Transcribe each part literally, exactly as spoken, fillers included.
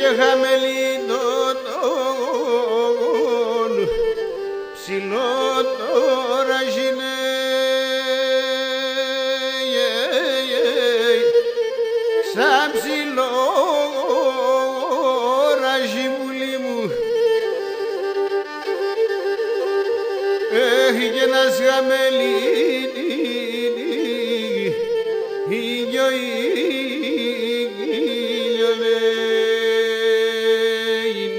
Χαμελίτο τον ψηλό το ραχίνε, ε, ε, ε, σαν ψηλό ραχί, πουλί μου. Έχει κι ένας χαμελίτ' ήλιον, ε, ε,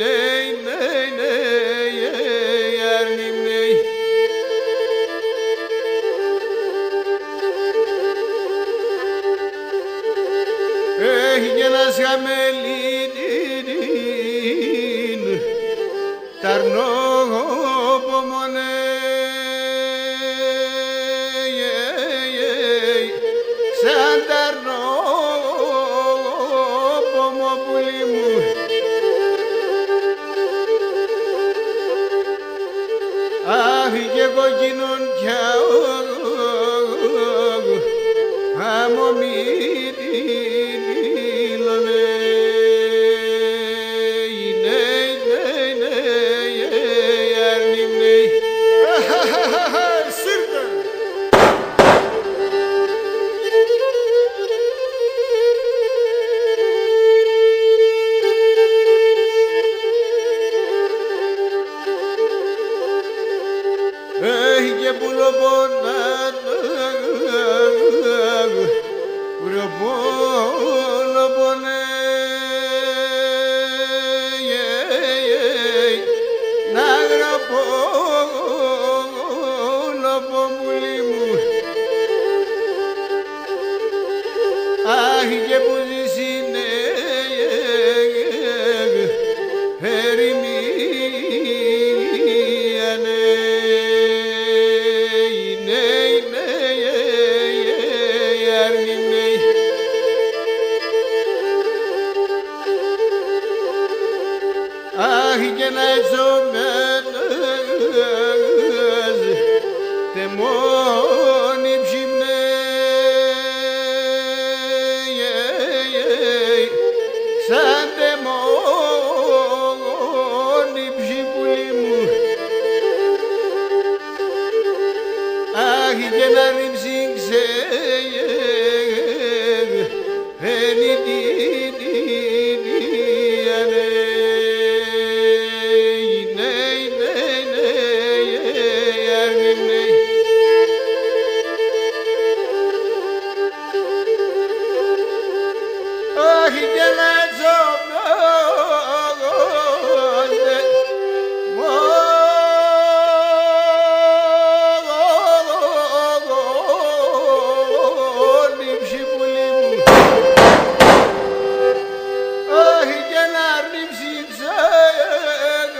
ε, αρνί μ', ε. Έχει κι ένας χαμελίτ' ήλιον, τ' αρνόπομον, ε, ε, ε, ε, σαν τ' αρνόπομον, πουλί μου. Αχ, και κόκκινον κι άμομον ήλιον, ε, ε, ε, αρνί μ', ε. Σύρτε! Έχει και πουλοπόν, πουλοπόν, ε, ε, ε, να γραπώ, να γραπώ, πουλί μου. Αχ, και που ζεις, ε, ε, ε, ερημία, ναι, ναι, ναι, αρνί μ', ναι. Αχ, και να ετσόμεν τεμόν η ψυχή μ', ε, ε, ε, σαν τεμόν η ψυχή, πουλί μου. Αχ, και να ρύψει ξέ-, ε, ε, ε, ε, ε, ε, ε, ε, αρνί μ', ναι. Αχ, και να ετσόμεν τεμόν η ψυχή, πουλί μου. Αχ, και να ρύψει ξέ-,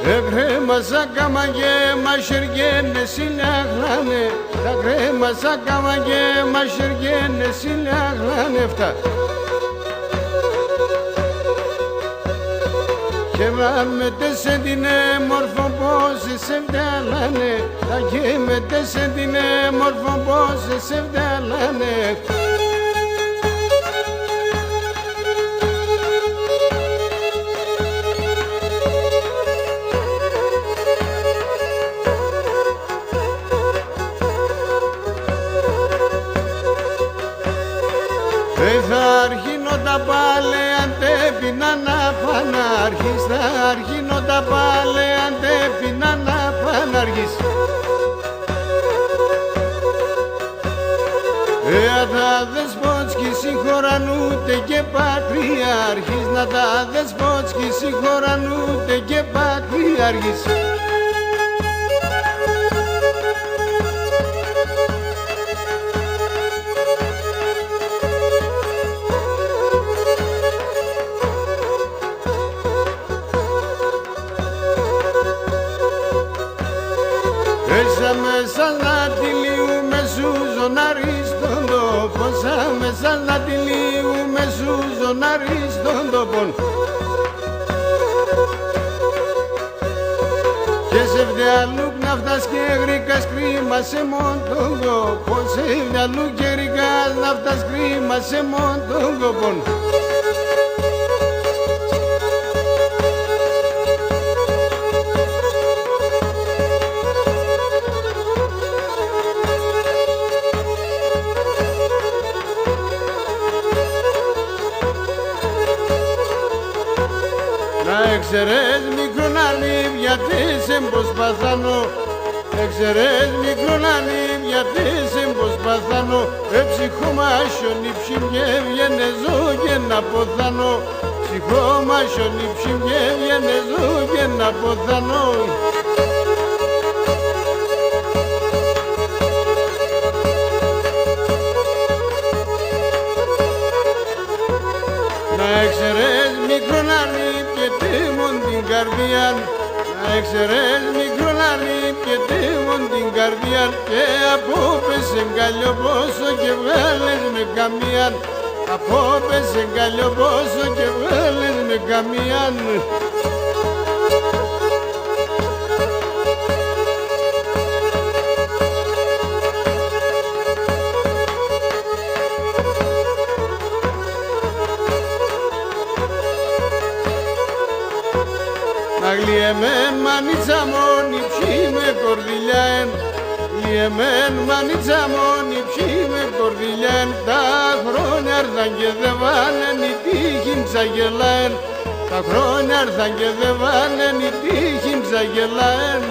Ε, κρέμα σα κάμαν και μαχαιριέν εσύλλα χλάνε. Τα κρέμα σα κάμαν και μαχαιριέν εσύλλα χλάνε. Εφτά. Και μ' ατ' με τέσσερ' τ' είναι μορφόν, πώς εσέβδαλανε. Τα και με τέσσερ' τ' είναι μορφόν, πώς εσέβδαλανε. Ε, θα αρχίνω τα παλαιά ντ' έπιναν απάν' αρχής, θα αρχίνω τα παλαιά ντ' έπιναν απάν' αρχής. Ε, ατά δεσπότς' 'κι σ' χωράν' ούτε και πατριαρχής, να τα δεσπότς' 'κι σ' χωράν' ούτε και πατριαρχής. Μέσ' σ' ατελείωμες ζουν αристόν τόπον, σα μέσ' σ' ατελείωμες ζουν αριστόν τόπον. Και σε εβδε αλλού να ευτάς και γρικάς, κρίμα σε μόν τον κόπον. Σε εβδε αλλού και γρικάς να ευτάς, κρίμα σε μόν τον κόπον. Να εξερές, μικρόν, αλήβια, τ' εσέν πώς παθάνω. Εξερές, μικρόν, αλήβια, τ' εσέν πώς παθάνω. Ε, ψυχό μ' άσιον, η ψυχή μ' έβγαινε, ζω και να ποθάνω. Ψυχό μ' άσιον, η ψυχή μ' έβγαινε, ζω και να ποθάνω. Να εξερές, μικρόν, αλήβια, τ' εμόν την καρδίαν. Να εξερές, μικρόν, αλήβια, τ' εμόν την καρδίαν. Και απόπ' εσέν καλλιοπόσον κι εβγάλες με καμίαν. Απόπ' εσέν καλλιοπόσον κι εβγάλες με καμίαν. Αχ, λιεμέν' μανίτσα μ', η ψυχή μ' εκορδυλιάεν. Λιεμέν' μανίτσα μ', η ψυχή μ' εκορδυλιάεν. Τα χρόνια έρθαν και δεβάλεν, η τύχη μ' τσαγελάεν. Τα χρόνια έρθαν και δεβάλεν, η τύχη μ' τσαγελάεν.